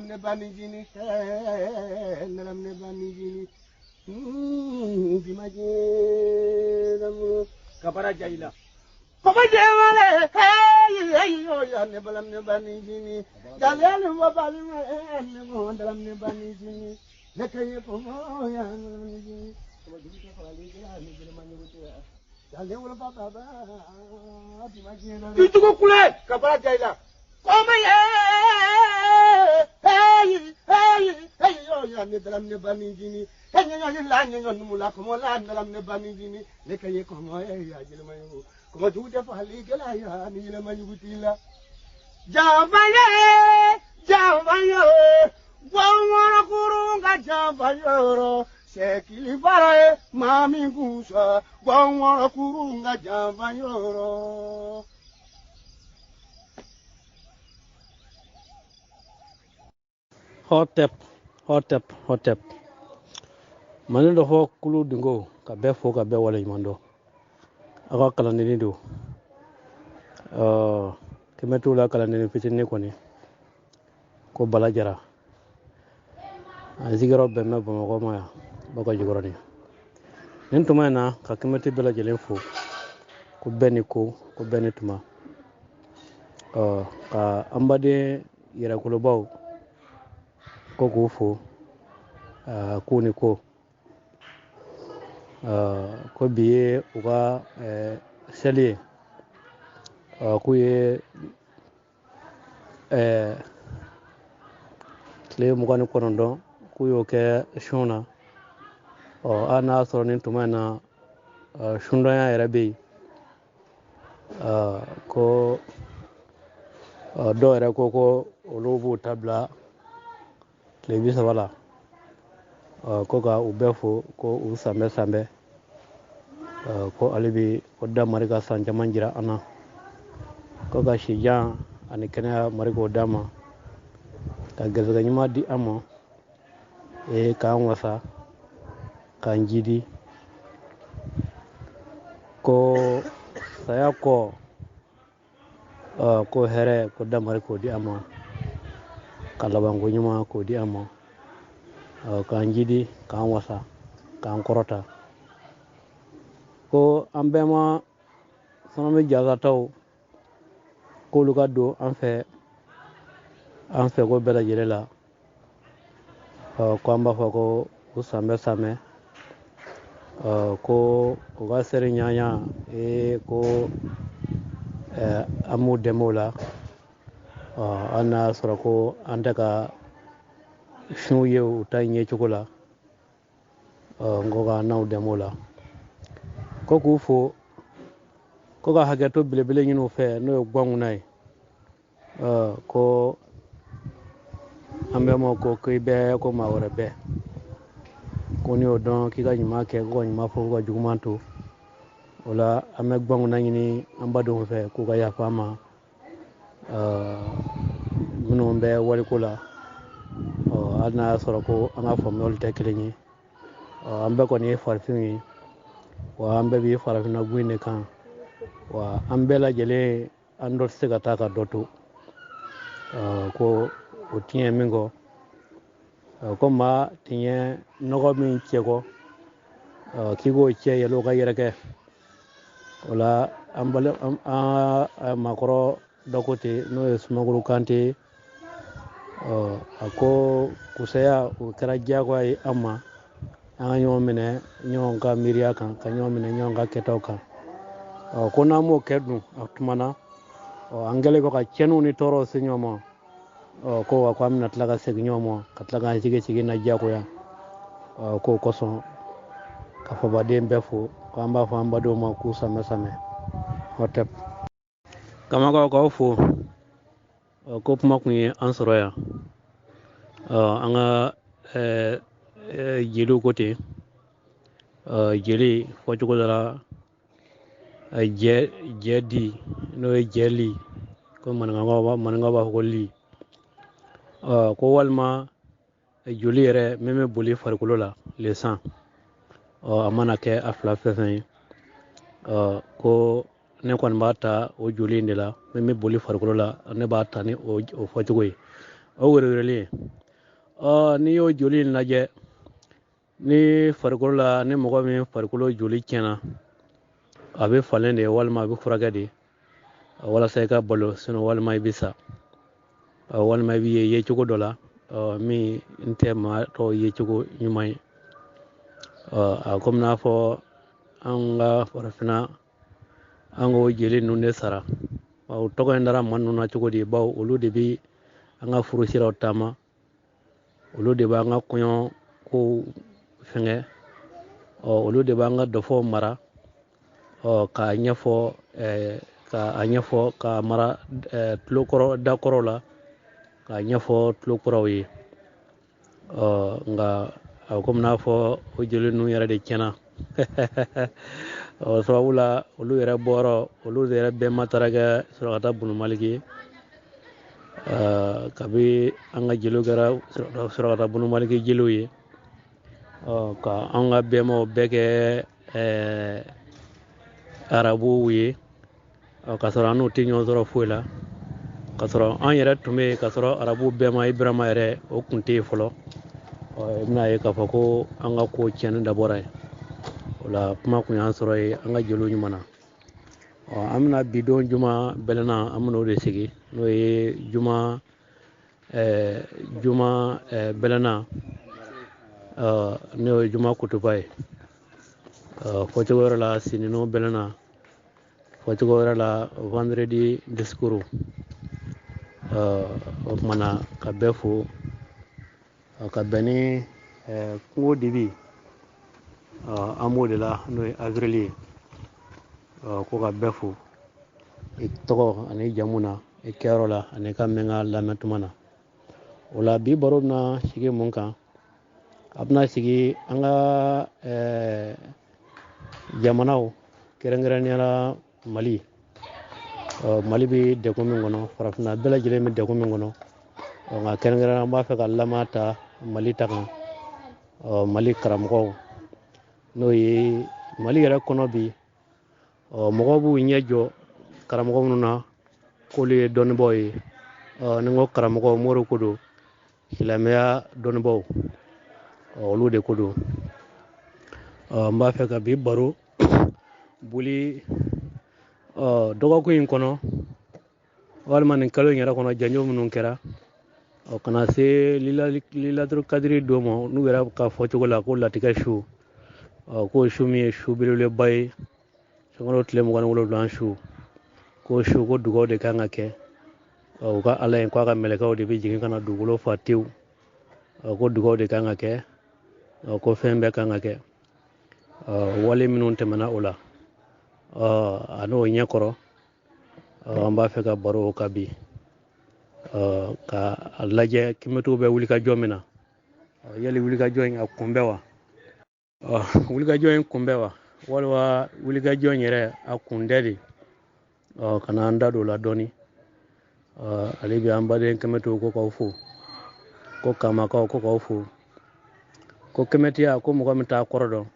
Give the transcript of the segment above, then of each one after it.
ne bani jini ne ne bani jini bimaje namu kabara jaila papa jemale hey yo ya ne balam ne bani jini jalal wa bali ne mo dalam ne bani jini ne kaye ko ya ne jini ko jini ko ali ya ne jini manu ko jalal wa baba ba bimaje na tuko kule kabara jaila koma ye hey hey hey yo ya ne dalam ne bani jini la la ko la dalam ne bani jini ne kaye ko mo ya jini manu ko juude fa li gela ya ni la manu tila jambaye jambaye gwawara kurunga jambayoro sekili bare mami gusa gwawara kurunga jambayoro. Hotep hotep hotep mani dɔ fɔ kulu dingo ka bɛɛ fo ka bɛɛ waleɲuman dɔn a ka kalandenni don kɛmɛ t'u la kalandenni fitinin kɔni ko Bala Jara an sigiyɔrɔ bɛn bɛ Bamakɔ ma yan Baka Jikɔrɔni nin tuma in na ka kɛmɛti bɛɛ lajɛlen fo ko bɛɛ ni ko ko bɛɛ ni tuma ka an baden yɛrɛkolobaw ko k'u fo k'u ni ko ko bi ye u ka seli ye k'u ye tile 29 k'u y'o kɛ sun na hali n'a sɔrɔ nin tuma in na sundɔnya yɛrɛ bɛ yen ko dɔw yɛrɛ ko ko olu b'u ta bila tile 30 la ko ka u bɛɛ fo ko u sanbɛ sanbɛ ko ale bi ko da mari ka san caman jira an na ko ka sijan ani kɛnɛya mari k'o d'a ma ka gɛrɛsɛgɛ ɲuman di an ma k'an wasa k'an jidi ko saya kɔ ko hɛrɛ ko da mari k'o di an ma ka labanko ɲuman k'o di an ma k'an jidi k'an wasa k'an kɔrɔta ko an bɛɛ ma fana bɛ jasataw k'olu ka don an fɛ ko bɛɛ lajɛlen la ko an b'a fɔ ko u sanbɛ sanbɛ ko u ka seri ɲaɲa ko an b'u dɛmɛ o la hali n'a y'a sɔrɔ ko an tɛ ka sun ye u ta ɲɛcogo la n ko ka n'aw dɛmɛ o la ko k'u fo ko ka hakɛto belebele ɲini u fɛ n'o ye gwankunna ye ko an bɛɛ ma ko k'i bɛɛ ko maa wɛrɛ bɛɛ ko n'i y'o dɔn k'i ka ɲuman kɛ ko ka ɲuman fɔ ko ka juguman to o la an bɛ gwankunna ɲini an badenw fɛ k'u ka yafa an ma minnu bɛ waliko la hali n'a y'a sɔrɔ ko an ka faamuyaliw tɛ kelen ye an bɛɛ kɔni ye farafinw ye wa an bɛɛ bɛ farafinna gun in de kan wa an bɛɛ lajɛlen an dɔ tɛ se ka taa ka dɔ to ko o tiɲɛ min kɔ ko maa tiɲɛ nɔgɔ min cɛ kɔ k'i k'o cɛ yɛlɛ o ka yɛrɛkɛ o la an maakɔrɔ dɔ ko ten n'o ye Sumanguru Kante a ko kusaya o kɛra diyagoya ye an ma an ka ɲɔgɔn minɛ ɲɔgɔn ka miiriya kan ka ɲɔgɔn minɛ ɲɔgɔn ka kɛtaw kan ko n'an m'o kɛ dun a tuma na an kɛlen kɔ ka tiɲɛniw ni tɔɔrɔw se ɲɔgɔn ma ko wa ko an bɛna tila ka segin ɲɔgɔn ma ka tila k'an sigi sigi na diyagoya k'o kosɔn ka fabaden bɛɛ fo ko an b'a fɔ an badenw ma k'u sanbɛ sanbɛ hotep kamakaw k'aw fo ko kuma kun ye an sɔrɔ yan an ka jeliw ko ten jeli fɔcogo dɔ la jɛ di n'o ye jɛ li ko maninkaw b'a fɔ ko li ko walima joli yɛrɛ min bɛ boli farikolo la le sang a mana kɛ a fila fɛn fɛn ye ko ne kɔni b'a ta o joli in de la min bɛ boli farikolo la ne b'a ta ni o fɔcogo ye. O wɛrɛwɛrɛli ye. N'i y'o joli in lajɛ, ni farikolo la, ni mɔgɔ min farikolo joli tiɲɛna, a bɛ falen de walima a bɛ furakɛ de walasa i ka balo, sinon walima i bɛ sa, walima i bɛ ye yecogo dɔ la min n tɛ maa tɔw yecogo ɲuman ye. A komi n'a fɔ an ka farafinna, an k'o jeli ninnu de sara. O tɔgɔ in dara maa ninnu na cogo di? Bawo olu de bɛ an ka furusiraw taama, olu de b'an ka kɔɲɔ kow fɛngɛ, olu de b'an ka dɔfɔw mara, k'a ɲɛfɔ, k'a ɲɛfɔ, k'a mara, tulokɔrɔ, dakɔrɔ la, k'a ɲɛfɔ tulokɔrɔw ye. Nka a komi n'a fɔ o jeli ninnu yɛrɛ de tiɲɛna. O sababu la, olu yɛrɛ bɔyɔrɔ, olu yɛrɛ bɛɛ ma taara kɛ Surakata Bunu Maliki ye. Kabi an ka jeliw kɛra Surakata Bunu Maliki jeliw ye, ka an ka bɛnbaw bɛɛ kɛ, arabuw ye, ka sɔrɔ an n'u tɛ ɲɔgɔn sɔrɔ foyi la, ka sɔrɔ an yɛrɛ tun bɛ yen, ka sɔrɔ arabuw bɛɛ ma Ibrahima yɛrɛ o kun tɛ yen fɔlɔ. I bɛna ye k'a fɔ ko an ka ko tiɲɛni dabɔra yen. O la kuma kun y'an sɔrɔ yen an ka jeliw ɲuman na. An bɛna bi don juma bɛlɛnna, an bɛna o de sigi, n'o ye juma, bɛlɛnna, n'o ye juma kutuba ye. Fɔcogo wɛrɛ la sinino bɛlɛnna, fɔcogo wɛrɛ la vendredi discours. O tuma na ka bɛɛ fo, ka bɛn ni, kungo dibi, an b'o de la, n'o ye avril ye. Ko ka bɛɛ fo i tɔgɔ ani jamu na, i kɛyɔrɔ la, ani ka mɛn ka lamɛn tuma na. O la bi baro bɛna sigi mun kan? A bɛna sigi an ka, jamanaw, kɛrɛnkɛrɛnnenya la Mali. Mali bɛ degun min kɔnɔ, farafinna bɛɛ lajɛlen bɛ degun min kɔnɔ, nka kɛrɛnkɛrɛnnenya an b'a fɛ ka lama ta Mali ta kan. Mali karamɔgɔw, n'o ye Mali yɛrɛ kɔnɔ bi, mɔgɔw b'u ɲɛ jɔ karamɔgɔ minnu na k'olu ye dɔnnibaaw ye. Ni n ko karamɔgɔ, mori ko don, silamɛya dɔnnibaaw, olu de ko don. N b'a fɛ ka bi baro boli, dɔgɔkun in kɔnɔ, walima nin kalo in yɛrɛ kɔnɔ, janjo minnu kɛra, ka na se Lilaturu Kadiri don ma, n'u yɛrɛ ka fɔcogo la ko latigɛ su, k'o su min ye su belebeleba ye, sunkalo tile 27 su, k'o su ko dugawu de kan ka kɛ. U ka Ala in k'a ka mɛlɛkɛw de bɛ jigin ka na dugukolo fa tewu, ko dugawu de kan ka kɛ, ko fɛn bɛɛ kan ka kɛ. Wale minnu tɛmɛna o la, a n'o ɲɛkɔrɔ, an b'a fɛ ka baro o kan bi, ka a lajɛ kimɛtiw bɛ wulikajɔ min na. Yali wulikajɔ in a kun bɛ wa? Wulikajɔ in kun bɛ wa? Walima wulikajɔ in yɛrɛ a kun tɛ de? Ka na an da don o la dɔɔni. Ale bi an baden kɛmɛtiw ko k'aw fo, ko kamakaw ko k'aw fo, ko kɛmɛtiya ko mɔgɔ min t'a kɔrɔ dɔn,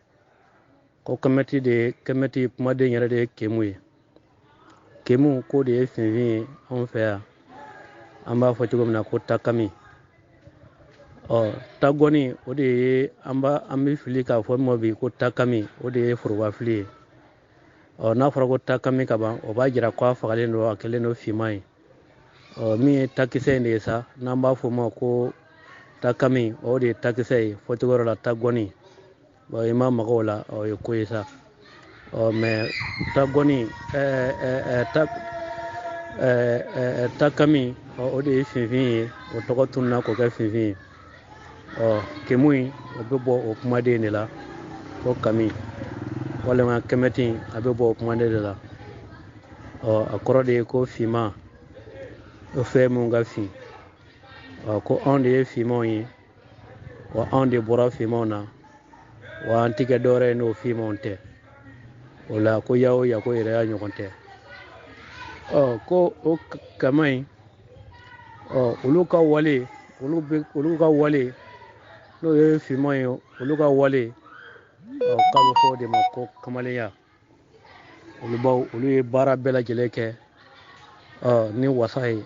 ko kɛmɛti de ye, kɛmɛti kumaden yɛrɛ de ye kemu ye. Kemu k'o de ye finfin ye anw fɛ yan, an b'a fɔ cogo min na ko takami. Tagɔni o de ye an b'a, an bɛ fili k'a fɔ min ma bi ko takami, o de ye foroba fili ye. N'a fɔra ko takami ka ban, o b'a jira ko a fagalen don, a kɛlen don finman ye. Min ye takisɛ in de ye sa, n'an b'a fɔ o ma ko takami, o de ye takisɛ ye, fɔcogo wɛrɛ la tagɔni. I ma maga o la, o ye ko ye sa. Mɛ tagɔni, takami, o de ye finfin ye, o tɔgɔ tununna k'o kɛ finfin ye. Kemu in, o bɛ bɔ o kumaden de la, ko kami, walima kɛmɛti, a bɛ bɔ o kumaden de la. A kɔrɔ de ye ko finman, o fɛn mun ka fin. Ko anw de ye finmanw ye, wa anw de bɔra finmanw na, wa an ti kɛ dɔwɛrɛ ye n'o finmanw tɛ. O la ko ya o ya ko yɛrɛya ɲɔgɔn tɛ. Ko o kama in, olu ka wale, olu bɛ, olu ka wale, n'o ye finman ye, olu ka wale, k'a bɛ fɔ o de ma ko kamalenya. Olu baw, olu ye baara bɛɛ lajɛlen kɛ, ni wasa ye.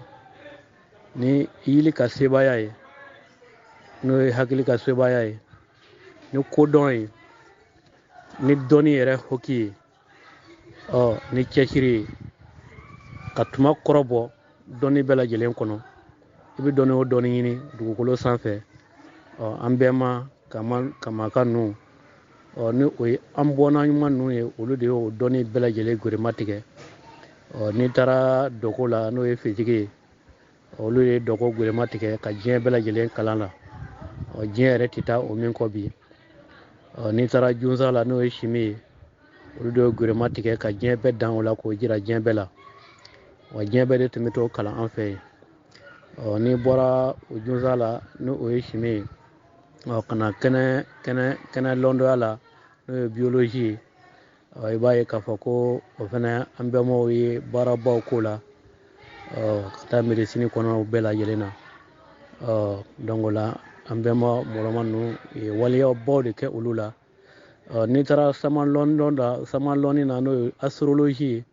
Ni yili ka sebaaya ye, n'o ye hakili ka sebaaya ye, ni kodɔn ye, ni dɔnni yɛrɛ hoki ye, ni cɛsiri ye, ka tuma kɔrɔbɔ dɔnni bɛɛ lajɛlen kɔnɔ. I bɛ dɔnni o dɔnni ɲini dugukolo sanfɛ, an bɛɛ ma kamaka ninnu, ni o ye an bɔnna ɲuman ninnu ye, olu de y'o dɔnni bɛɛ lajɛlen gorema tigɛ. N'i taara dɔko la, n'o ye fiziki ye, olu ye dɔko gorema tigɛ ka diɲɛ bɛɛ lajɛlen kalan la. Diɲɛ yɛrɛ tɛ taa o min kɔ bi. N'i taara junsa la, n'o ye simi ye, olu de ye gorema tigɛ ka diɲɛ bɛɛ dan o la k'o jira diɲɛ bɛɛ la. Wa diɲɛ bɛɛ de tun bɛ t'o kalan an fɛ yen. N'i bɔra o junsa la, n'o ye simi ye, ka na kɛnɛ kɛnɛ kɛnɛ lɔndɔya la, n'o ye biologie ye, i b'a ye k'a fɔ ko o fana an bɛnbaw ye baarabaw k'o la, ka taa médecine kɔnɔ bɛɛ lajɛlen na. Donc o la an bɛnba mɔlɔma ninnu ye waleyabaw de kɛ olu la. N'i taara samalɔni na, n'o ye astrologie ye,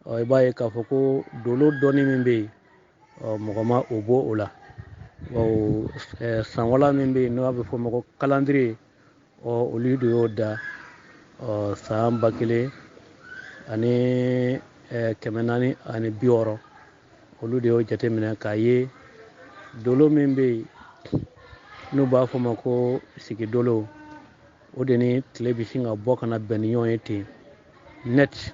i b'a ye k'a fɔ ko dolo dɔnni min bɛ yen, mɔgɔ ma o bɔ o la. Bawo sanwala min bɛ yen, n'o bɛ fɔ o ma ko calendrier, olu de y'o da san 1460. Olu de y'o jateminɛ k'a ye dolo min bɛ yen, n'u b'a fɔ o ma ko sigidolo, o de ni tile bɛ sin ka bɔ ka na bɛn ni ɲɔgɔn ye ten net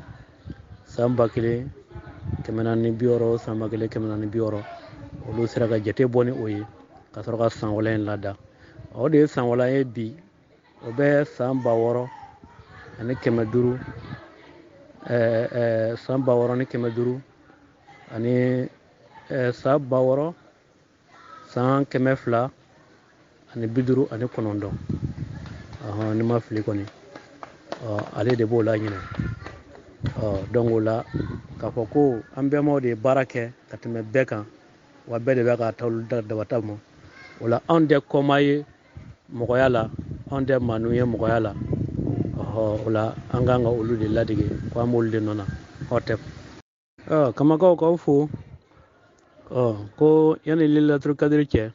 san 1460, san 1460. Olu sera ka jate bɔ ni o ye ka sɔrɔ ka san wɛrɛ in lada. O de ye san wɛrɛ ye bi, o bɛ san 6500, san 6500 ani san 6000 san 259. Ni ma fili kɔni, ale de b'o la ɲinɛ. Donc o la k'a fɔ ko an bɛnbaw de ye baara kɛ ka tɛmɛ bɛɛ kan, wa bɛɛ de bɛ ka taa olu dabata ma. O la anw tɛ kɔma ye mɔgɔya la, anw tɛ maanu ye mɔgɔya la. O la an kan ka olu de ladege, ko an b'olu de nɔ na. Tɛ. Kamakaw k'aw fo. Ko yanni Lailatul Kadiri cɛ,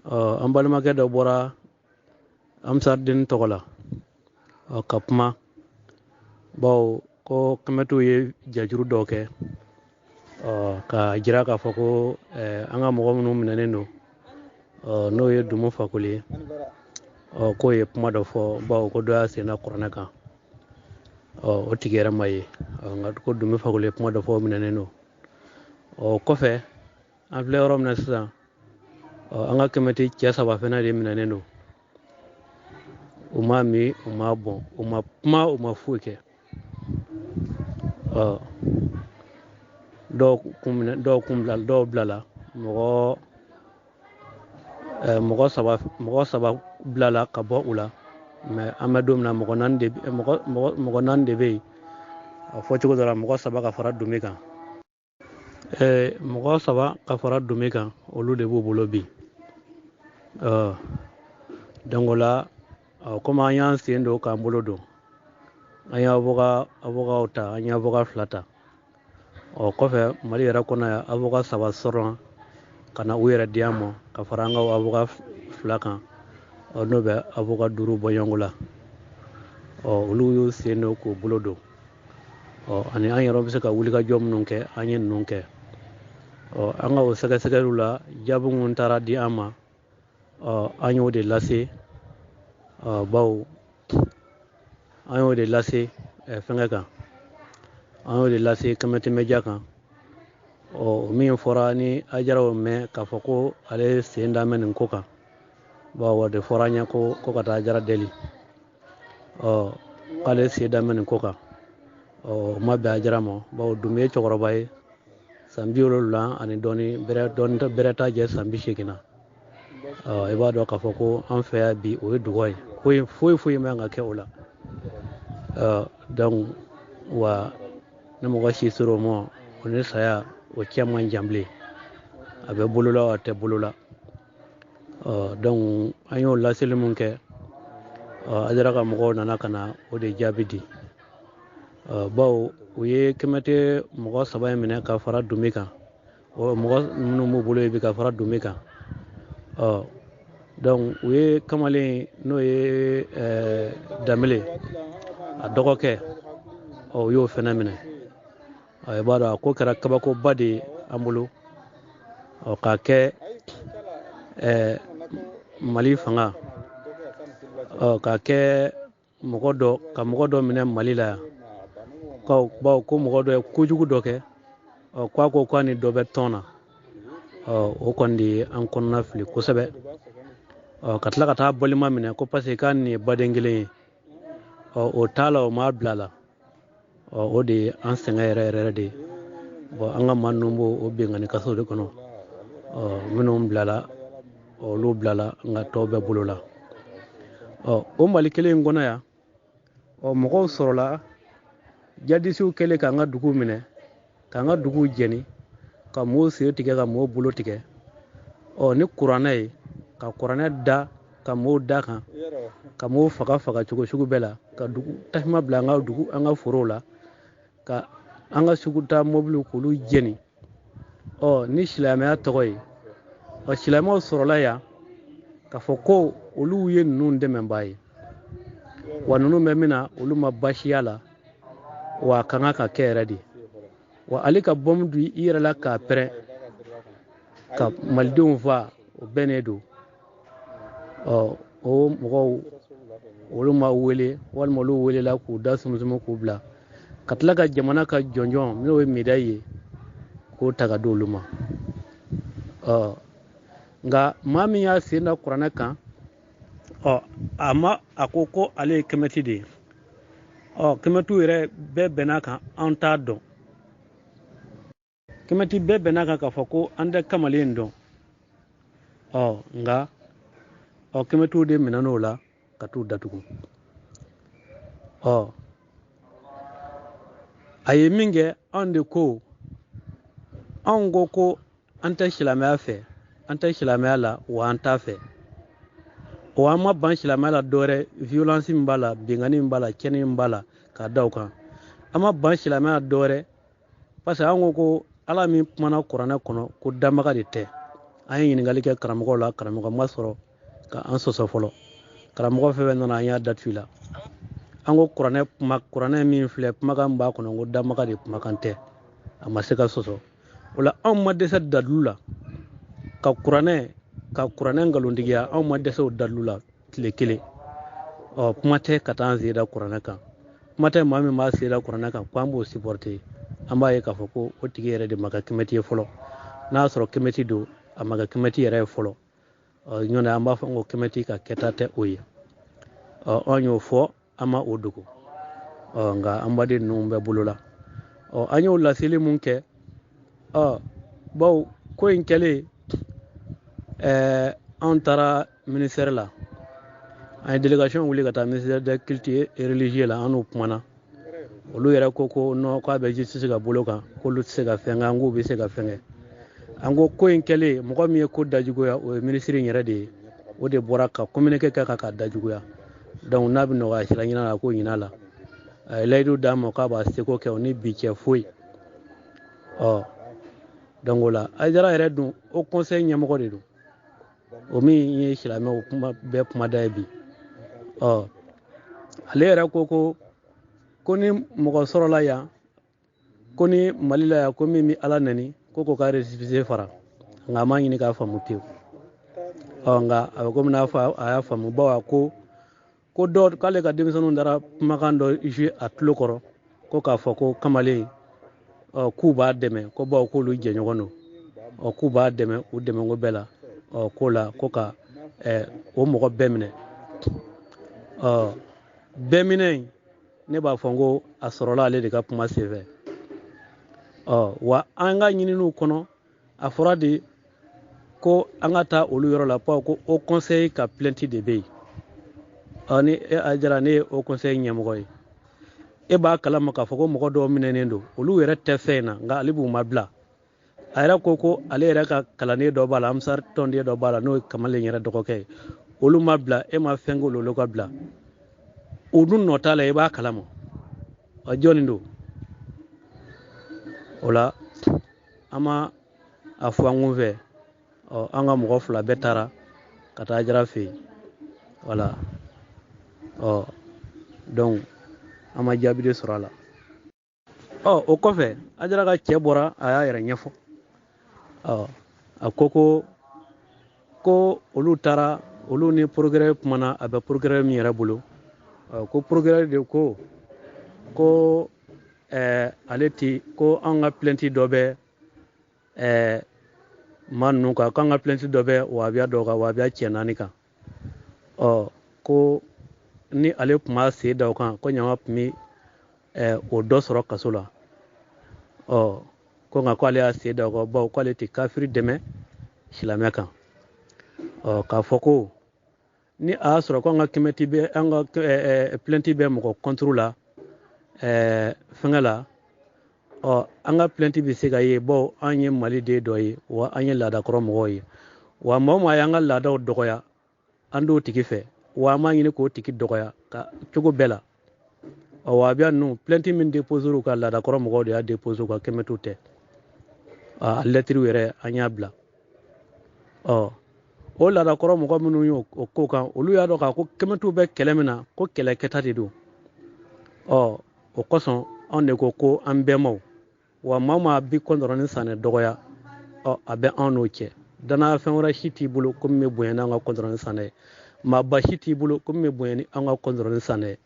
an balimakɛ dɔ bɔra Amsarden tɔgɔ la, ka kuma, bawo ko kɛmɛtiw ye jajuru dɔw kɛ, ka jira k'a fɔ ko an ka mɔgɔ minnu minɛnen don, n'o ye Dumu Fakoli ye, k'o ye kuma dɔ fɔ, bawo ko dɔ y'a sen da kuranɛ kan, o tigi yɛrɛ ma ye, nka ko Dumu Fakoli ye kuma dɔ fɔ, o minɛnen don. Kɔfɛ an filɛ yɔrɔ min na sisan, an ka kɛmɛti cɛ saba fana de minɛnen don. U ma min, u ma bɔn, u ma kuma, u ma foyi kɛ. Dɔw kun minɛ, dɔw kun bila, dɔw bilala, mɔgɔ saba bilala ka bɔ u la. Mais an bɛ don min na, mɔgɔ naani de mɔgɔ naani de bɛ yen. A fɔ cogo dɔ la, mɔgɔ saba ka fara Dumi kan. Mɔgɔ saba ka fara Dumi kan, olu de b'u bolo bi. Donc o la, komi an y'an sen don k'an bolo don, an ye avocat ta, an ye avocat fila ta. Kɔfɛ Mali yɛrɛ kɔnɔ yan, avocat saba sɔrɔla ka na u yɛrɛ di an ma ka fara an ka avocat fila kan, n'o bɛ avocat duuru bɔ ɲɔgɔn la. Olu y'u sen don k'u bolo don. Ani an yɛrɛ bɛ se ka wulikajɔ minnu kɛ, an ye ninnu kɛ. An ka o sɛgɛsɛgɛliw la, jaabi minnu taara di an ma, an y'o de lase, bawo an y'o de lase fɛnkɛ kan, an y'o de lase Kɛmɛti Media kan. Min fɔra ni Ajara y'o mɛn k'a fɔ ko ale sen da mɛn nin ko kan, bawo o de fɔra an ye ko ka taa Ajara deli, k'ale sen da mɛn nin ko kan. O ma bɛn Ajara ma, bawo Dumi ye cɛkɔrɔba ye, san 70 ani dɔɔni, bɛrɛ t'a jɛ san 80 na. I b'a dɔn k'a fɔ ko an fɛ yan bi, o ye dugɔ ye, foyi foyi foyi man kan ka kɛ o la. Donc wa ni mɔgɔ si sera o ma, o ni saya o cɛ man jan bilen, a bɛ bolo la, a tɛ bolo la. Donc an y'o laseli mun kɛ, Ajara ka mɔgɔw nana ka na o de jaabi di. Bawo u ye kɛmɛte mɔgɔ saba in minɛ ka fara Dumi kan, Mɔgɔ minnu b'u bolo yen bi ka fara Dunbe kan. Ɔ donc u ye kamalen n'o ye Danbele a dɔgɔkɛ, ɔ u y'o fɛnɛ minɛ. Ɔ i b'a dɔn a ko kɛra kabakoba de ye an bolo. Ɔ k'a kɛ Mali fanga, ɔ k'a kɛ mɔgɔ dɔ ka mɔgɔ dɔ minɛ Mali la yan, bawo ko mɔgɔ dɔ ye kojugu dɔ kɛ, ɔ k'a ko k'a ni dɔ bɛ tɔn na. Ɔ o kɔni de ye an kɔnɔna fili kosɛbɛ. Ɔ ka tila ka taa balima minɛ ko parce que k'a nin ye baden kelen ye. Ɔ o t'a la, o m'a bila la. Ɔ o de ye an sɛgɛn yɛrɛ yɛrɛ de ye. Bɔn an ka maa ninnu b'o o binkanni kaso de kɔnɔ. Ɔ minnu bilala, olu bilala, nka tɔw bɛɛ bolo la. Ɔ o Mali kelen in kɔnɔ yan, ɔ mɔgɔw sɔrɔla jadisiw kɛlen k'an ka dugu minɛ, k'an ka dugu jɛni, ka mɔɔw sen tigɛ, ka mɔɔw bolo tigɛ. Ɔ ni kuranɛ ye, ka kuranɛ da ka mɔɔw da kan, ka mɔɔw faga faga cogo sugu bɛɛ la, ka dugu tasuma bila an ka dugu, an ka forow la, ka an ka sugu taa mɔbiliw k'olu jɛni. Ɔ ni silamɛya tɔgɔ ye, ɔ silamɛw sɔrɔla yan k'a fɔ ko olu ye ninnu dɛmɛbaa ye, wa ninnu bɛ min na olu ma baasiya la, wa a ka kan ka kɛ yɛrɛ de. Wa ale ka bɔmu don i yɛrɛ la k'a pɛrɛn ka malidenw fa, o bɛnnen don. Ɔ o mɔgɔw olu ma wele, walima olu welela k'u da sumusumu k'u bila, ka tila ka jamana ka jɔnjɔn n'o ye médaille ye k'o ta ka di olu ma. Ɔ nka maa min y'a sen da kuranɛ kan, ɔ a ma a ko ko ale ye kɛmɛti de ye. Ɔ kɛmɛtiw yɛrɛ bɛɛ bɛnn'a kan, an t'a dɔn. Kɛmɛti bɛɛ bɛnn'a kan k'a fɔ ko an tɛ kamalen dɔn. Ɔ nka ɔ kɛmɛtiw de minɛn'o la ka t'u datugu. Ɔ a ye min kɛ, anw de ko, anw ko ko an tɛ silamɛya fɛ, an tɛ silamɛya la, wa an t'a fɛ. Wa an ma ban silamɛya la dɔwɛrɛ, violence min b'a la, binkanni min b'a la, tiɲɛni min b'a la, k'a da o kan. An ma ban silamɛya la dɔwɛrɛ, parce que an ko ko Ala min kumana kuranɛ kɔnɔ ko danbaga de tɛ. An ye ɲininkali kɛ karamɔgɔw la, karamɔgɔ ma sɔrɔ ka an sɔsɔ fɔlɔ. Karamɔgɔ fɛn fɛn nana, an y'a datugu la. An ko kuranɛ kuma, kuranɛ min filɛ, kumakan b'a kɔnɔ ko danbaga de kumakan tɛ, a ma se ka sɔsɔ. O la anw ma dɛsɛ dalilu la ka kuranɛ, ka kuranɛ nkalontigiya, anw ma dɛsɛ o dalilu la tile kelen. Ɔ kuma tɛ ka taa an sen da kuranɛ kan, kuma tɛ maa min b'a sen da kuranɛ kan ko an b'o supporter. An b'a ye k'a fɔ ko o tigi yɛrɛ de ma kɛ kɛmɛti ye fɔlɔ. N'a y'a sɔrɔ kɛmɛti don, a ma kɛ kɛmɛti yɛrɛ ye fɔlɔ. Ɔ ɲɔntɛ an b'a fɔ ko kɛmɛti ka kɛta tɛ o ye. Ɔ anw y'o fɔ, an ma o dogo. Ɔ nka an baden ninnu bɛ bolo la. Ɔ an y'o laseli mun kɛ, ɔ bawo ko in kɛlen, anw taara ministère la, an ye délégation wuli ka taa ministère de culture et religieux la, an n'u kumana. Olu yɛrɛ ko ko non, k'a bɛ justice ka bolo kan, k'olu tɛ se ka fɛn kɛ, an k'u bɛ se ka fɛn kɛ. An ko ko in kɛlen, mɔgɔ min ye ko dajuguya, o ye ministre in yɛrɛ de ye. O de bɔra ka communiqué kɛ k'a dajuguya. Donc n'a bɛ nɔgɔya sira ɲini la, k'o ɲin'a la. A ye layidu d'a ma k'a b'a seko kɛ, o ni bi cɛ foyi. Ɔ donc o la Hayidara yɛrɛ dun, o conseil ɲɛmɔgɔ de don, o min ye silamɛw kuma bɛɛ kuma da ye bi. Ɔ ale yɛrɛ ko ko ko ni mɔgɔ sɔrɔla yan, ko ni Mali la yan, ko min bɛ Ala nɛni, ko k'o ka récépissé fara. Nka a ma ɲini k'a faamu pewu. Ɔ nka a bɛ komi n'a fɔ a y'a faamu, bawo a ko ko dɔ k'ale ka denmisɛnninw taara kumakan dɔ jouer a tulo kɔrɔ, ko k'a fɔ ko kamalen, ɔ k'u b'a dɛmɛ, ko bawo k'olu jɛɲɔgɔn don, ɔ k'u b'a dɛmɛ u dɛmɛko bɛɛ la. Ɔ k'o la ko ka o mɔgɔ bɛɛ minɛ. Ɔ bɛɛ minɛ in, ne b'a fɔ n ko a sɔrɔla ale de ka kuma senfɛ. Ɔ wa an ka ɲininiw kɔnɔ, a fɔra de ko an ka taa olu yɔrɔ la, bawo ko o conseil ka plainte de bɛ yen. Ɔ ni e Hayidara, ne ye o conseil ɲɛmɔgɔ ye, e b'a kalama k'a fɔ ko mɔgɔ dɔw minɛnen don, olu yɛrɛ tɛ fɛn in na, nka ale b'u ma bila. A yɛrɛ ko ko ale yɛrɛ ka kalanden dɔ b'a la, Ansar tɔnden dɔ b'a la, n'o ye kamalen yɛrɛ dɔgɔkɛ ye, olu ma bila, e ma fɛn k'olu ka bila, o dun nɔ t'a la, i b'a kalama. Ɔ jɔnni don o la? An ma a fɔ an kun fɛ. An ka mɔgɔ 2 bɛɛ taara ka taa Ajara fɛ yen. Wala donc an ma jaabi de sɔrɔ a la. O kɔfɛ Ajara ka cɛ bɔra, a y'a yɛrɛ ɲɛfɔ. A ko ko olu taara, olu ni procureur kumana, a bɛ procureur min yɛrɛ bolo. Ko procureur de ko ko ale ti ko an ka plainte dɔ bɛ maa ninnu kan, k'an ka plainte dɔ bɛ wahabiya dɔ kan, wahabiya cɛ 4 kan. Ko ni ale tun b'a sen da o kan, ko ɲama tun bɛ o dɔ sɔrɔ kaso la. Ko nka k'ale y'a sen da o kan, bawo k'ale tɛ kafiri dɛmɛ silamɛ kan. K'a fɔ ko ni a y'a sɔrɔ ko an ka kɛmɛti bɛ, an ka plainte bɛ mɔgɔ contre la, fɛngɛ la, an ka plainte bɛ se ka ye, bawo an ye Maliden dɔ ye, wa an ye laadakɔrɔ mɔgɔw ye, wa maa o maa y'an ka laadaw dɔgɔya, an t'o tigi fɛ, wa an b'a ɲini k'o tigi dɔgɔya ka cogo bɛɛ la. Wahabiya ninnu plainte min déposé u ka laadakɔrɔ mɔgɔw de y'a déposé u ka kɛmɛtiw tɛ. A lɛtiriw yɛrɛ an y'a bila. O laadakɔrɔ mɔgɔ minnu y'o ko kan, olu y'a dɔn k'a ko kɛmɛtiw bɛ kɛlɛ min na, ko kɛlɛ kɛta de don. O kosɔn anw de ko ko an bɛnbaw, wa maa o maa bi kɔntɔrɔn ni sanɛ dɔgɔya, a bɛ anw n'o cɛ. Danaya fɛn wɛrɛ si t'i bolo ko min bɛ bonya n'an ka kɔntɔrɔn ni sanɛ ye. Maaba si t'i bolo ko min bɛ bonya ni an ka kɔntɔrɔn ni sanɛ ye.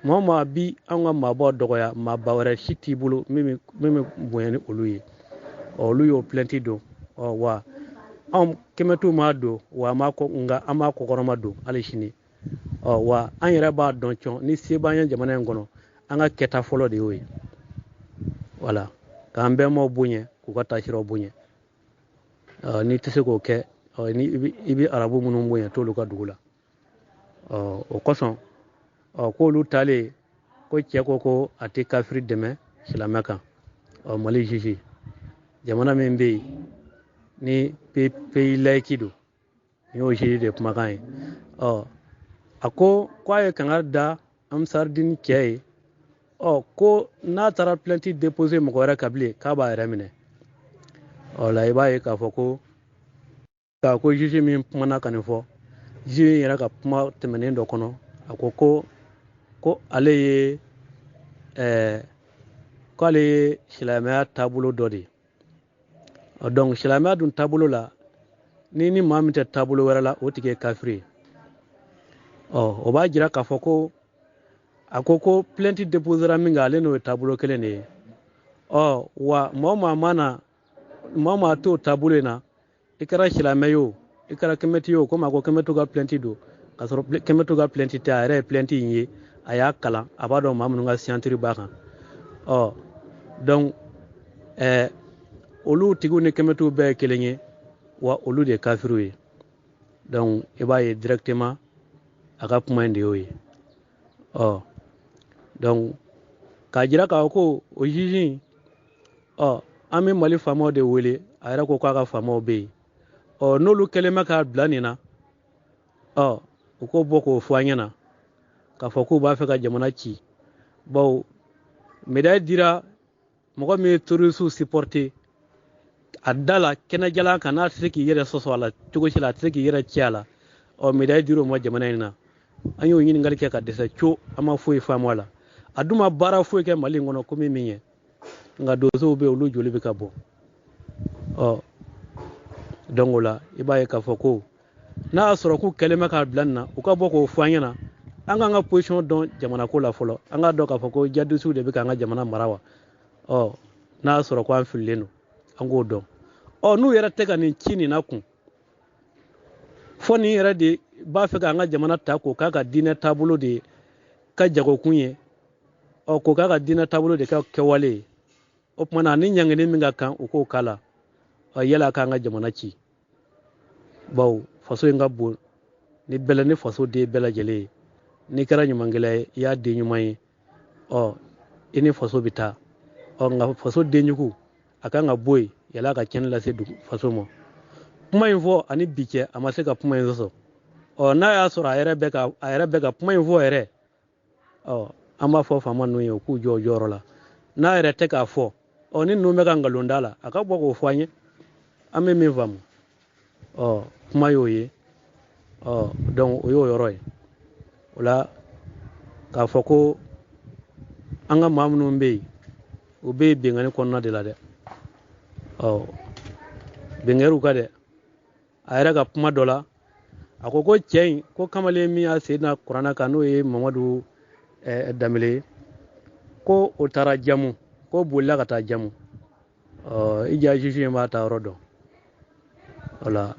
Maa o maa bi an ka maabaw dɔgɔya, maaba wɛrɛ si t'i bolo min bɛ bonya ni olu ye. Olu y'o plainte don. Wa anw kɛmɛtiw m'a don, wa an m'a kɔ, nka an m'a kɔkɔrɔma don hali sini. Wa an yɛrɛ b'a dɔn cɔn ni se b'an ye jamana in kɔnɔ, an ka kɛta fɔlɔ de y'o ye. Wala k'an bɛnbaw bonya, k'u ka taasiraw bonya. N'i tɛ se k'o kɛ, ni i bɛ arabu minnu bonya, t'olu ka dugu la. O kosɔn, k'olu taalen, ko cɛ ko ko a tɛ kafiri dɛmɛ silamɛ kan. Mali juge, jamana min bɛ yen ni pays laïque don, nin y'o juge de kumakan ye. A ko k'a ye kangari da Ansardine cɛ ye, ko n'a taara plainte déposer mɔgɔ wɛrɛ kan bilen, k'a b'a yɛrɛ minɛ. La i b'a ye k'a fɔ ko k'a ko juge min kumana ka nin fɔ, juge in yɛrɛ ka kuma tɛmɛnen dɔ kɔnɔ, a ko ko ale ye k'ale ye silamɛya taabolo dɔ de ye. Donc silamɛya dun taabolo la, ni maa min tɛ taabolo wɛrɛ la, o tigi ye kafiri ye. O b'a jira k'a fɔ ko a ko ko plainte déposera min kan, ale n'o ye taabolo kelen de ye. Wa maa o maa mana, maa o maa t'o taabolo in na, i kɛra silamɛ ye o, i kɛra kɛmɛti ye o, komi a ko kɛmɛtiw ka plainte don, k'a sɔrɔ kɛmɛtiw ka plainte tɛ, a yɛrɛ ye plainte in ye, a y'a kalan, a b'a dɔn maa minnu ka signature b'a kan. Donc olu tigiw ni kɛmɛtiw bɛɛ ye kelen ye, wa olu de ye kafiriw ye. Donc i b'a ye directement a ka kuma in de y'o ye. Donc k'a jira k'a fɔ ko o juge in, an bɛ Mali faamaw de wele, a yɛrɛ ko k'a ka faamaw bɛ yen. N'olu kɛlen bɛ k'a bila nin na, u k'o bɔ k'o fɔ an ɲɛna, k'a fɔ k'u b'a fɛ ka jamana ci. Bawo médaille dira mɔgɔ min ye terroriste supporter a da la kɛnɛjalan kan, n'a tɛ se k'i yɛrɛ sɔsɔ a la cogo si la, a tɛ se k'i yɛrɛ ci a la. Médaille dir'o ma jamana in na. An y'o ɲininkali kɛ ka dɛsɛ co, an ma foyi faamu a la. A dun ma baara foyi kɛ Mali in kɔnɔ ko min ye, nka donsow bɛ yen, olu joli bɛ ka bɔ. Donc o la i b'a ye k'a fɔ ko n'a y'a sɔrɔ k'u kɛlen bɛ k'a bila nin na, u ka bɔ k'o fɔ an ɲɛna, an k'an ka position dɔn jamana ko la fɔlɔ, an k'a dɔn k'a fɔ ko jadisiw de bɛ k'an ka jamana mara wa. N'a y'a sɔrɔ ko an fililen don, an k'o dɔn. N'u yɛrɛ tɛ ka nin ci nin na kun, fɔ nin yɛrɛ de b'a fɛ k'an ka jamana ta k'o k'a ka diinɛ taabolo de ka jagokun ye, k'o k'a ka diinɛ taabolo de ka kɛwale ye. O tuma na ni ɲangini min ka kan, u k'o k'a la. Yala k'an ka jamana ci, bawo faso in ka bon ni bɛɛ ni faso den bɛɛ lajɛlen ye. N'i kɛra ɲumankɛla ye, i y'a den ɲuman ye, i ni faso bɛ taa. Nka faso denjugu a kan ka bɔ yen, yala ka tiɲɛni lase dugu faso ma. Kuma in fɔ ani bi cɛ, a ma se ka kuma in sɔsɔ. N'a y'a sɔrɔ a yɛrɛ bɛ ka kuma in fɔ yɛrɛ, an b'a fɔ faama ninnu ye, u k'u jɔ u jɔyɔrɔ la. N'a yɛrɛ tɛ k'a fɔ, ni ninnu bɛ ka nkalon da la, a ka bɔ k'o fɔ an ye. An bɛ min faamu, ɔ kuma y'o ye, ɔ donc o y'o yɔrɔ ye. O la k'a fɔ ko an ka maa minnu bɛ yen, u bɛ yen binkanni kɔnɔna de la dɛ. Ɔ binkɛr'u kan dɛ. A yɛrɛ ka kuma dɔ la, a ko ko cɛ in ko kamalen min y'a sen da kuranɛ kan, n'o ye Mamadu Danbele ye, ko o taara jamu, ko bolila ka taa jamu. Ɔ i ja juge in b'a ta yɔrɔ dɔn. O la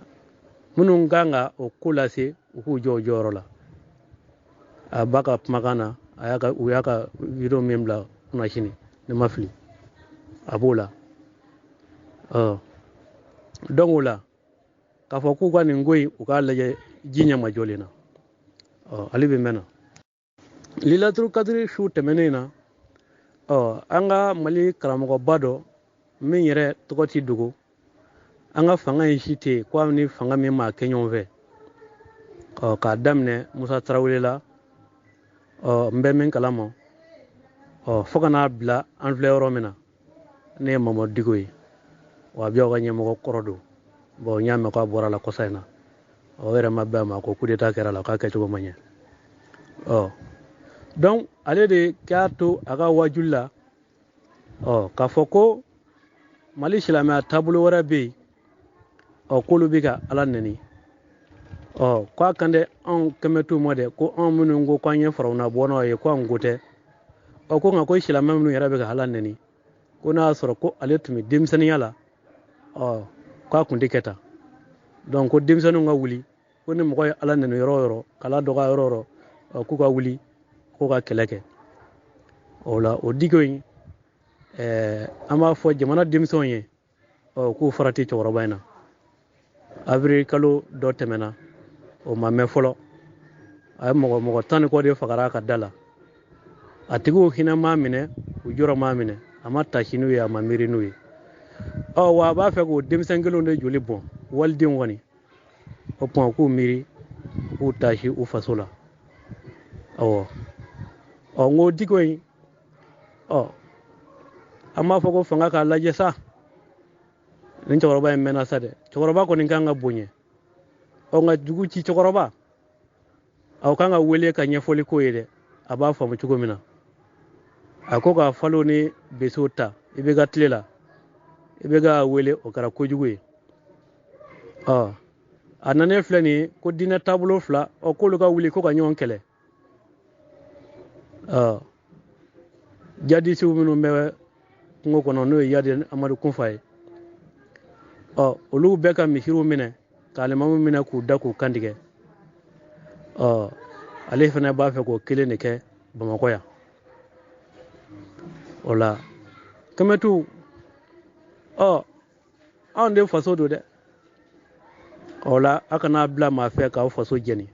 minnu kan ka o ko lase, u k'u jɔ o jɔyɔrɔ la. A ba ka kumakan na, a y'a ka u y'a ka video min bila kunnasini, ne ma fili, a b'o la. Ɔ donc o la k'a fɔ k'u ka nin ko in, u k'a lajɛ ji ɲɛ jɔlen na. Ɔ ale bɛ mɛn na Lilaturu Kadiri su tɛmɛnen na. Ɔ an ka Mali karamɔgɔba dɔ min yɛrɛ tɔgɔ ti dogo, an ka fanga in si tɛ yen ko an ni fanga min maa kɛ ɲɔgɔn fɛ. Ɔ k'a daminɛ Musa Tarawele la, ɔ n bɛ min kalama, ɔ fo ka n'a bila an filɛ yɔrɔ min na, ne ye Mamadu Diko ye, wa a bɛ aw ka ɲɛmɔgɔ kɔrɔ don. Bon n y'a mɛn k'a bɔra la kɔsa in na, ɔ o yɛrɛ ma bɛn a ma, ko coup d'état kɛra la, k'a kɛcogo ma ɲɛ. Ɔ donc ale de k'a to a ka wajuli la, ɔ k'a fɔ ko Mali silamɛya taabolo wɛrɛ bɛ yen, ɔ k'olu bɛ ka Ala nɛni. Ɔ k'a kan dɛ, anw kɛmɛ t'u ma dɛ, ko anw minnu ko k'an ye farawuna bɔnnaw ye, ko an ko tɛ. Ɔ ko nka ko silamɛ minnu yɛrɛ bɛ ka Ala nɛni, ko n'a y'a sɔrɔ ko ale tun bɛ denmisɛnninya la, ɔ k'a kun tɛ kɛ tan. Donc ko denmisɛnninw ka wuli, ko ni mɔgɔ ye Ala nɛni yɔrɔ o yɔrɔ, k'Ala dɔgɔya yɔrɔ o yɔrɔ, ɔ k'u ka wuli k'u ka kɛlɛ kɛ. O la o Diko in, an b'a fɔ jamana denmisɛnw ye, ɔ k'u farati cɛkɔrɔba in na. Avril kalo dɔ tɛmɛna, o ma mɛn fɔlɔ, a ye mɔgɔ 10 ni kɔ de fagara a ka da la. A tigiw hinɛ m'a minɛ, u jɔrɔ m'a minɛ, a ma tasi n'u ye, a ma miiri n'u ye. Ɔ wa a b'a fɛ k'o denmisɛn kelenw de joli bɔn, walidenw kɔni. O tuma k'u miiri, k'u tasi u faso la. Awɔ, ɔ n ko Diko in, ɔ an b'a fɔ ko fanga k'a lajɛ sa. Nin cɛkɔrɔba in mɛnna sa dɛ, cɛkɔrɔba kɔni kan ka bonya. Ɔ nka dugu ci cɛkɔrɔba, aw kan ka wele ka ɲɛfɔli k'o ye dɛ, a b'a faamu cogo min na. A ko ka falo ni besow ta i bɛ ka tile la, i bɛ ka wele, o kɛra kojugu ye. Ɔ a nanen filɛ nin ye ko diinɛ taabolo fila, ɔ k'olu ka wuli ko ka ɲɔgɔn kɛlɛ. Ɔ jadisiw minnu bɛ kungo kɔnɔ, n'o ye Yadi Amadu Kunfa ye, ɔ olu bɛɛ ka misiriw minɛ, ka alimamu minɛ k'u da k'u kantigɛ. Ɔ ale fana b'a fɛ k'o kelen de kɛ Bamakɔ yan. O la kɛmɛtiw, ɔ anw de faso don dɛ. O la a kana bila maa fɛ k'aw faso jɛni.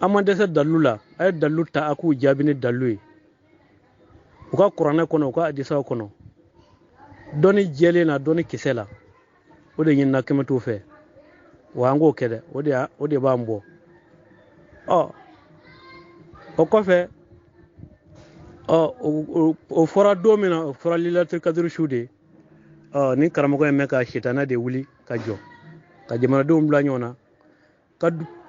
An ma dɛsɛ dalilu la, a ye dalilu ta, a k'u jaabi ni dalilu ye. U ka kuranɛ kɔnɔ, u ka hadisaw kɔnɔ, dɔnni jɛlen na, dɔnni kisɛ la, o de ɲinina kɛmɛtiw fɛ. Wa an k'o kɛ dɛ, o de b'an bɔ. Ɔ o kɔfɛ, ɔ o fɔra don min na, o fɔra Lilaturu Kadiri su de. Ɔ ni karamɔgɔ in bɛ ka sitanɛ de wuli ka jɔ, ka jamanadenw bila ɲɔgɔn na,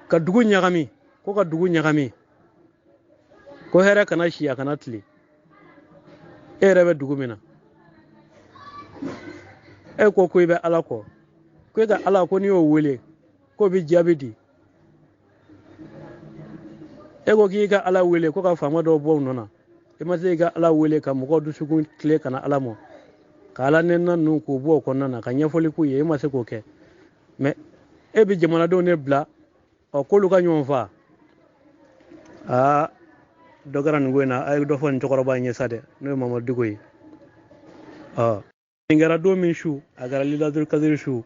ka dugu ɲagami, ko ka dugu ɲagami, ko hɛrɛ kana si, a kana tile. E yɛrɛ bɛ dugu min na, e ko ko i bɛ Ala kɔ, ko e ka Ala ko n'i y'o wele k'o bɛ jaabi di. E ko k'i ka Ala wele ko ka faama dɔw bɔ u nɔ na, i ma se i ka Ala wele ka mɔgɔw dusukun tile ka na Ala ma, ka Ala nɛnina ninnu k'u bɔ o kɔnɔna na, ka ɲɛfɔli k'u ye, i ma se k'o kɛ. Mɛ e bɛ jamanadenw de bila, ɔ k'olu ka ɲɔgɔn fa. Aa dɔ kɛra nin ko in na, a ye dɔ fɔ nin cɛkɔrɔba in ye sa dɛ, n'o ye Mamadu Diko ye. Ɔ nin kɛra don min su, a kɛra Lilaturu Kadiri su.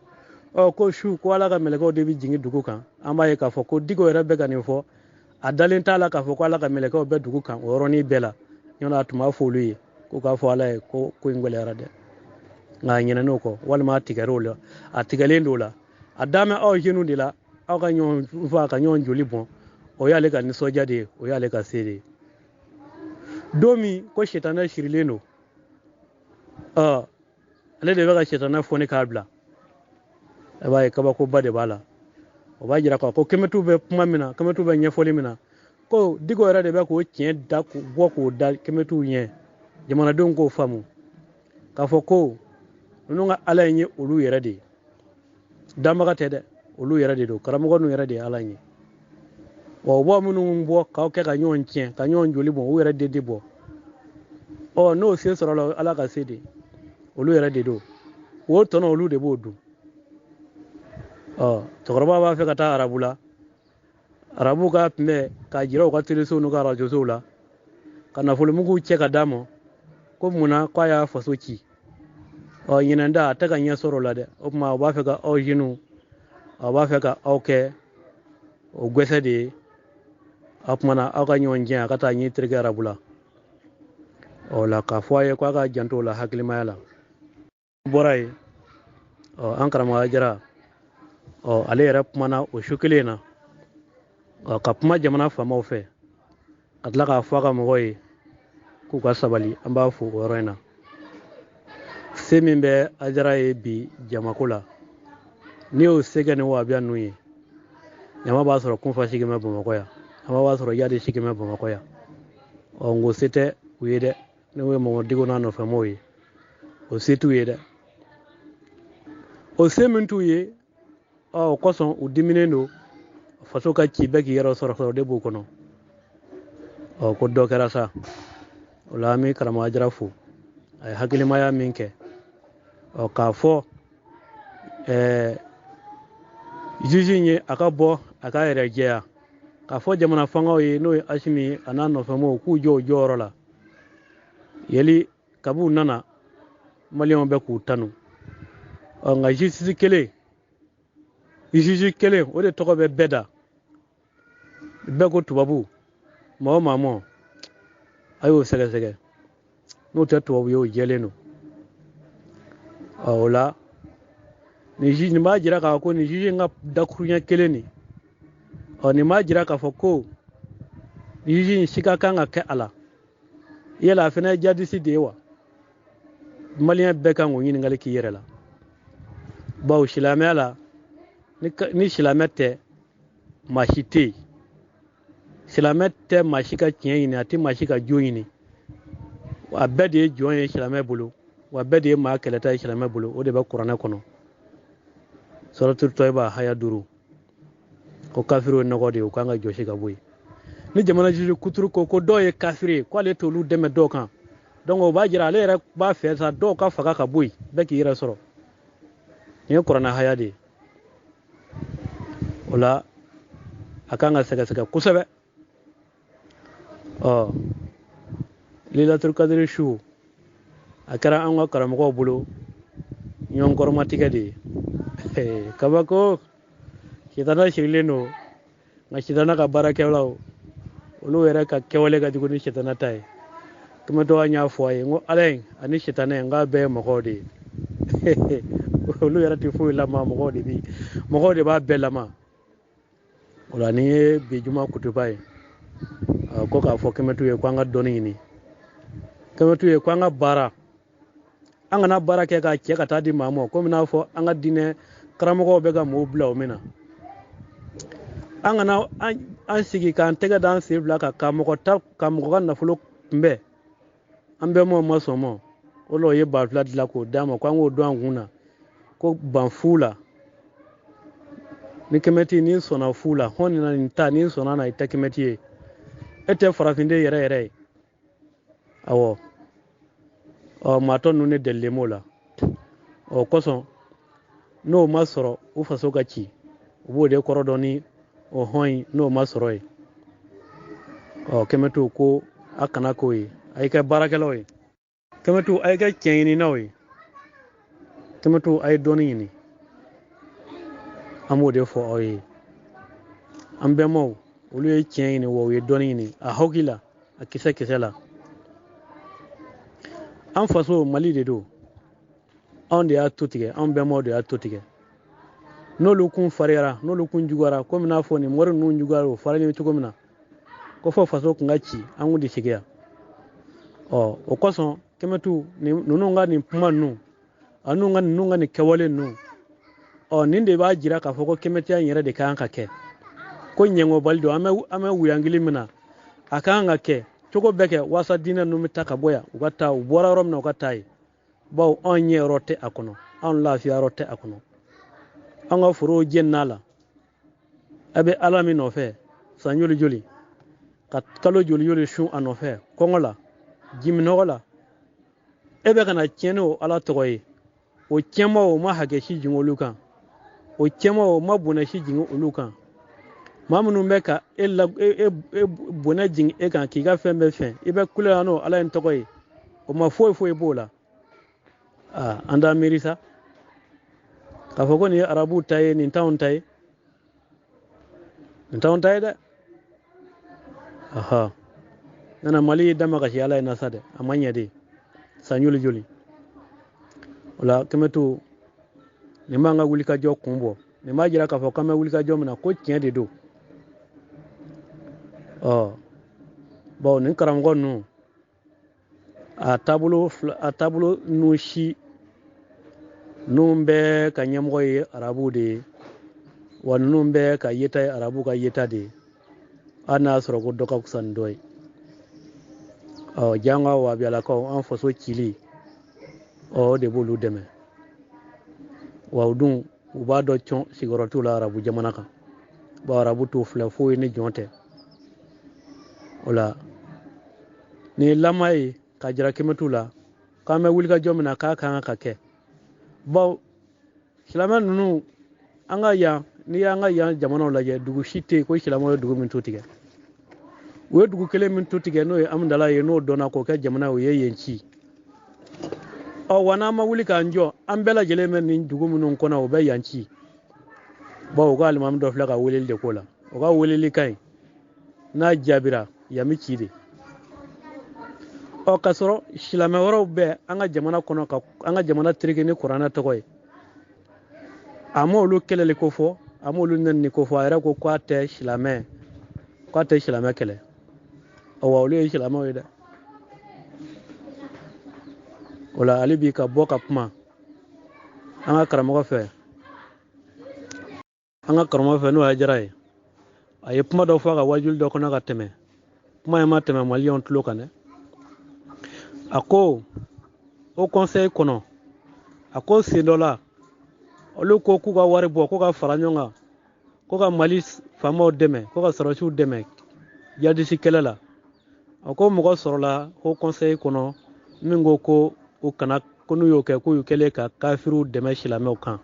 Ɔ ko su ko Ala ka mɛlɛkɛw de bɛ jigin dugu kan. An b'a ye k'a fɔ ko Diko yɛrɛ bɛ ka nin fɔ, a dalen t'a la k'a fɔ ko Ala ka mɛlɛkɛw bɛ dugu kan o yɔrɔnin bɛɛ la. Ɲɔnɔ a tun b'a fɔ olu ye ko k'a fɔ Ala ye ko ko in gɛlɛyara dɛ, nka a ɲinɛn'o kɔ, walima a tigɛr'o la, a tigɛlen don o la. A dan bɛ aw jeunes de la, aw ka ɲɔgɔn fa ka ɲɔgɔn joli bɔn, o y'ale ka nisɔndiya de ye, o y'ale ka se de ye. Don min ko sitanɛ sirilen don, ɔ ale de bɛ ka sitanɛ fɔni k'a bila. I b'a ye kabakoba de b'a la. O b'a jira k'a ko kɛmɛtiw bɛ kuma min na, kɛmɛtiw bɛ ɲɛfɔli min na, ko Diko yɛrɛ de bɛ k'o tiɲɛ da bɔ k'o da kɛmɛtiw ɲɛ, jamanadenw k'o faamu k'a fɔ ko ninnu ka ala in ye olu yɛrɛ de ye, danbaga tɛ dɛ, olu yɛrɛ de don, karamɔgɔ ninnu yɛrɛ de ye ala in ye. Wa u b'a minnu bɔ k'aw kɛ ka ɲɔgɔn tiɲɛ, ka ɲɔgɔn joli bɔn, u yɛrɛ de tɛ bɔ. Ɔ n'o se sɔrɔla, ala ka se de, olu yɛrɛ de don, o tɔnɔ olu de b'o dun. Ɔ cɛkɔrɔba b'a fɛ ka taa arabu la, arabu ka kunbɛn k'a jira u ka telesow n'u ka arajosow la, ka nafolomuguw cɛ ka d'a ma, ko munna k'a y'a faso ci. Ɔ ɲinɛn da a tɛ ka ɲɛ sɔrɔ o la dɛ. O tuma u b'a fɛ ka aw jiniw, a b'a fɛ ka aw kɛ o gɛsɛ de ye. A tuma na aw ka ɲɔgɔn jɛ a ka taa ɲɛ terikɛ arabu la. O la k'a fɔ a ye k'a ka janto o la hakilimaya la. Bɔra yen, ɔ an karamɔgɔ Jara, ɔ ale yɛrɛ kumana o su kelen na, ɔ ka kuma jamana faamaw fɛ, ka tila k'a fɔ a ka mɔgɔw ye k'u ka sabali. An b'a fo o yɔrɔ in na. Se min bɛ Ajara ye bi jamako la, n'i y'o se kɛ ni wahabiya ninnu ye, ɲama b'a sɔrɔ kunfa sigi bɛ Bamakɔ yan, ɲama b'a sɔrɔ Yadi sigi bɛ Bamakɔ yan. Ɔ n ko se tɛ u ye dɛ, n'o ye Mamadu Diko n'a nɔfɛmɔgɔw ye, o se t'u ye dɛ. O se min t'u ye, ɔ o kosɔn u diminen don, faso ka ci bɛɛ k'i yɛrɛ sɔrɔ sɔrɔ de b'u kɔnɔ. Ɔ ko dɔ kɛra sa, o la an bɛ karamɔgɔ Ajara fo, a ye hakilimaya min kɛ, ɔ k'a fɔ juge in ye a ka bɔ a k'a yɛrɛ jɛya, k'a fɔ jamana fangaw ye n'o ye Asimi ye a n'a nɔfɛmɔgɔw k'u jɔ u jɔyɔrɔ la. Yeli kab'u nana maliyɛnw bɛ k'u tanu. Ɔ nka justice kelen, juge kelen o de tɔgɔ bɛ bɛɛ da, bɛɛ ko tubabu, maa o maa mɔ a y'o sɛgɛsɛgɛ, n'o tɛ tubabu ye o jɛlen don. Ɔ o la nin juge nin b'a jira k'a fɔ ko nin juge in ka dakuruɲɛ kelen nin, ɔ nin b'a jira k'a fɔ ko juge in sika kan ka kɛ a la. Yala a fana ye jadisi de ye wa? Maliyɛn bɛɛ kan k'o ɲininkali k'i yɛrɛ la. Bawo silamɛya la, ni silamɛ tɛ maa si tɛ yen. Silamɛ tɛ maa si ka tiɲɛ ɲini, a tɛ maa si ka jo ɲini. A bɛɛ de ye jɔn ye silamɛ bolo, wa bɛɛ de ye maa kɛlɛta ye silamɛ bolo. O de bɛ kuranɛ kɔnɔ. Suratul Tawba haya 5. Ko kafiriw ye nɔgɔ de ye, u kan ka jɔsi ka bɔ yen. Ni jamana juge kuturu ko ko dɔw ye kafiri ye, k'ale t'olu dɛmɛ dɔw kan, donc o b'a jira ale yɛrɛ b'a fɛ sa dɔw ka faga ka bɔ yen, bɛɛ k'i yɛrɛ sɔrɔ. Nin ye kuranɛ haya de ye. O la a kan ka sɛgɛsɛgɛ kosɛbɛ. Ɔ Lilatul Kadiri su a kɛra an ka karamɔgɔw bolo ɲɔgɔn kɔrɔmatigɛ de ye. Kabako, sitana sirilen don, nka sitana ka baarakɛlaw olu yɛrɛ ka kɛwale ka jugu ni sitana ta ye. Komi dɔw y'a fɔ a ye, n ko ala in ani sitana in, n k'a bɛɛ ye mɔgɔw de ye. Olu yɛrɛ tɛ foyi lama, mɔgɔw de b'a bɛɛ lama. O la nin ye bi juma kutuba ye, ko k'a fɔ kɛmɛtu ye ko an ka dɔnni ɲini, kɛmɛtu ye ko an ka baara, an kana baara kɛ k'a cɛ ka taa di maa ma, komi n'a fɔ an ka diinɛ karamɔgɔw bɛ ka mɔgɔw bila o min na. An kana an sigi k'an tɛgɛ d'an sen fila kan ka mɔgɔ ta, ka mɔgɔ ka nafolo kunbɛn, an bɛɛ m'o ma sɔn ma. O la o ye 2000 dilan k'o d'a ma, ko an k'o don an kun na, ko ban fu la. Ni kɛmɛti n'i sɔnna fu la, hɔn nin na nin ta, n'i sɔnna na i tɛ kɛmɛti ye, e tɛ farafinden yɛrɛ yɛrɛ ye. Awɔ, ɔ maa tɔ ninnu de delilen b'o la. O kosɔn n'o ma sɔrɔ u faso ka ci, u b'o de kɔrɔ dɔn ni o hɔn in n'o ma sɔrɔ yen. Ɔ kɛmɛtiw ko a kana k'o ye, a y'i kɛ baarakɛlaw ye. Kɛmɛtiw a y'i kɛ tiɲɛɲininaw ye. Kɛmɛtiw a ye dɔnni ɲini. An b'o de fɔ aw ye. An bɛnbaw olu ye tiɲɛ ɲini wa u ye dɔnni ɲini a hɔki la, a kisɛ kisɛ la. An faso Mali de don, anw de y'a to tigɛ, anw bɛnbaw de y'a to tigɛ. N'olu kun fariyara, n'olu kun juguyara, komi n'a fɔ nin mori ninnu juguyara o fariyalen cogo min na, ko fɔ faso kun ka ci, an kun tɛ sigi yan. Ɔ o kosɔn kɛmɛtu ninnu ka nin kuma ninnu, ani ninnu ka nin kɛwale ninnu, Ɔ nin de b'a jira k'a fɔ ko kɛmɛtiya in yɛrɛ de ka kan ka kɛ, ko ɲɛngɔbali don. An bɛ wuyangili min na, a ka kan ka kɛ cogo bɛɛ kɛ walasa diinɛ ninnu bɛ taa ka bɔ yan, u ka taa u bɔra yɔrɔ min na, u ka taa yen. Bawo anw ɲɛ yɔrɔ tɛ a kɔnɔ, anw lafiya yɔrɔ tɛ a kɔnɔ, an ka forow jenina la. A bɛ Ala min nɔfɛ san joli joli, ka kalo joli joli sun a nɔfɛ kɔngɔ la, jiminɔgɔ la, e bɛ ka na tiɲɛ ni o Ala tɔgɔ ye. O tiɲɛmaw o ma hakɛ si jigin olu kan, o tiɲɛmaw o ma bɔnɛ si jigin olu kan. Maa minnu bɛ ka e la e e bɔnɛ jigin e kan k'i ka fɛn bɛɛ fɛn, i bɛ kule la n'o Ala in tɔgɔ ye, o ma foyi foyi b'o la. Aa, an t'an miiri sa k'a fɔ ko nin ye arabuw ta ye, nin t'anw ta ye, nin t'anw ta ye dɛ. Aha, nana Mali y'i dama kasi Ala ye na sa dɛ, a ma ɲɛ de san joli joli. O la kɛmɛtu, nin b'an ka wulikajɔ kun bɔ, nin b'a jira k'a fɔ k'an bɛ wulikajɔ min na ko tiɲɛ de don. Ɔ bawo nin karamɔgɔ ninnu a taabolo a taabolo ninnu si ninnu bɛɛ ka ɲɛmɔgɔ ye arabuw de ye, wa ninnu bɛɛ ka yeta ye arabuw ka yeta de ye, hali n'a y'a sɔrɔ ko dɔ ka fisa ni dɔ ye. Ɔ jango wabiyalakaw, an faso cili, ɔ o de b'olu dɛmɛ. Wa u dun u b'a dɔn cɔn sigiyɔrɔ t'u la arabu jamana kan, bawo arabu t'u filɛ foyi ni jɔn tɛ. O la nin ye lama ye k'a jira kɛmɛtu la k'an bɛ wulikajɔ min na k'a kan ka kɛ. Bawo silamɛ ninnu, an ka yan, n'i y'an ka yan jamanaw lajɛ, dugu si tɛ yen ko silamɛw ye dugu min tu tigɛ. U ye dugu kelen min tu tigɛ, n'o ye Amudala ye, n'o dɔnna k'o kɛ jamana ye, o ye yen ci. Ɔ wa n'an ma wuli k'an jɔ, an bɛɛ lajɛlen bɛ nin dugu minnu kɔnɔ, o bɛ yan ci. Bawo u ka alimami dɔ filɛ ka weleli de k'o la, o ka weleli ka ɲi, n'a jaabira yan bɛ ci de. Ɔ k'a sɔrɔ silamɛ wɛrɛw bɛ an ka jamana kɔnɔ ka an ka jamana tereke ni kuranɛ tɔgɔ ye, a ma olu kɛlɛli ko fɔ, a ma olu nɛnini ko fɔ, a yɛrɛ ko k'a tɛ silamɛ, k'a tɛ silamɛ kɛlɛ. Awa olu ye silamɛw ye dɛ. O la hali bi ka bɔ ka kuma an ka karamɔgɔ fɛ, an ka karamɔgɔ fɛ n'o ye Jara ye, a ye kuma dɔ fɔ a ka wajuli dɔ kɔnɔ ka tɛmɛ, kuma in ma tɛmɛ maliyɛnw tulo kan dɛ. A ko o conseil kɔnɔ, a ko sen dɔ la olu ko k'u ka wari bɔ, ko ka fara ɲɔgɔn kan, ko ka Mali faamaw dɛmɛ, ko ka sɔrɔsiw dɛmɛ jihadisi kɛlɛ la. A ko mɔgɔ sɔrɔla o conseil kɔnɔ min ko ko u kana, ko n'u y'o kɛ k'u y'u kɛlen ka kafiriw dɛmɛ silamɛw kan.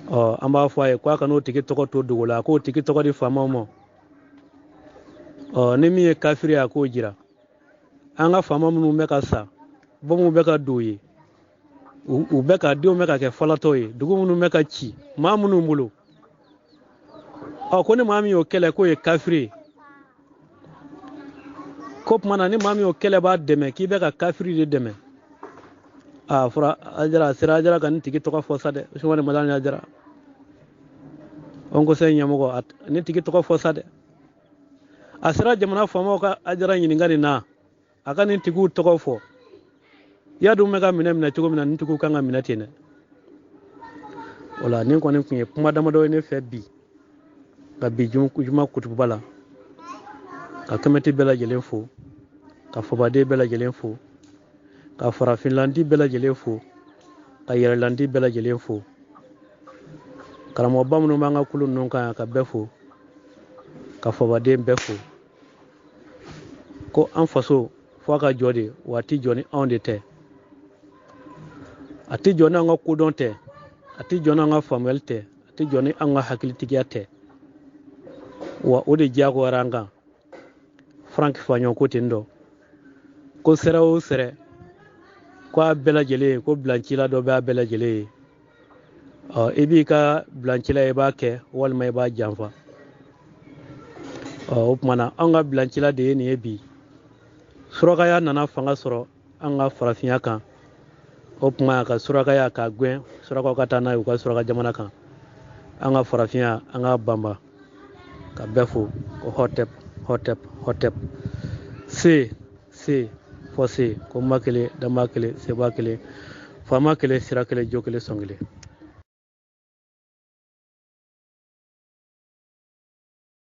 Ɔ an b'a fɔ a ye k'a kan'o tigi tɔgɔ to dogo la, a k'o tigi tɔgɔ di faamaw ma. Ɔ ni min ye kafiri ye, a k'o jira. An ka faama minnu bɛ ka sa, bɔnw bɛ ka don u ye, u bɛ ka denw bɛ ka kɛ falatɔw ye, dugu minnu bɛ ka ci maa minnu bolo. Ɔ ko ni maa min y'o kɛlɛ k'o ye kafiri ye, ko tuma na ni maa min y'o kɛlɛ b'a dɛmɛ, k'i bɛ ka kafiri de dɛmɛ. A fɔra Ajara, a sera Ajara ka nin tigi tɔgɔ fɔ sa dɛ, Usumani Madani Ajara, o conseil ɲɛmɔgɔ, nin tigi tɔgɔ fɔ sa dɛ. A sera jamana faamaw ka Ajara ɲininka nin na, a ka nin tigiw tɔgɔ fɔ. Ya dun bɛ ka minɛ minɛ cogo min na, nin tigiw kan ka minɛ ten dɛ. O la nin kɔni tun ye kuma damadɔ ye ne fɛ bi, ka bi juma kutuba la, ka kɛmɛti bɛɛ lajɛlen fo, ka fabaden bɛɛ lajɛlen fo, ka farafinlandi bɛɛ lajɛlen fo, ka yɛrɛlandi bɛɛ lajɛlen fo, karamɔgɔba minnu b'an ka kulu ninnu kan yan, ka bɛɛ fo, ka fabaden bɛɛ fo. Ko an faso fo a ka jɔ de, wa a tɛ jɔ ni anw de tɛ, a tɛ jɔ n'an ka kodɔn tɛ, a tɛ jɔ n'an ka faamuyali tɛ, a tɛ jɔ ni an ka hakilitigiya tɛ, wa o de diyagoyara an kan. Frank Faɲɔn ko ten dɔ, ko sɛrɛ o sɛrɛ, ko a bɛɛ lajɛlen, ko bilancila dɔ bɛ a bɛɛ lajɛlen ye. Ɔ i b'i ka bilancila, i b'a kɛ walima i b'a janfa. Ɔ o tuma na an ka bilancila de ye nin ye bi. Surakaya nana fanga sɔrɔ an ka farafinya kan, o tuma ka surakaya k'a gɛn, surakaw ka taa n'a ye u ka suraka jamana kan. An ka farafinya, an ka banba, ka bɛɛ fo ko hɔtɛp hɔtɛp hɔtɛp, se se fɔ se, ko ma kelen dama kelen seba kelen. Faama kelen, sira kelen, jo kelen, sɔn kelen.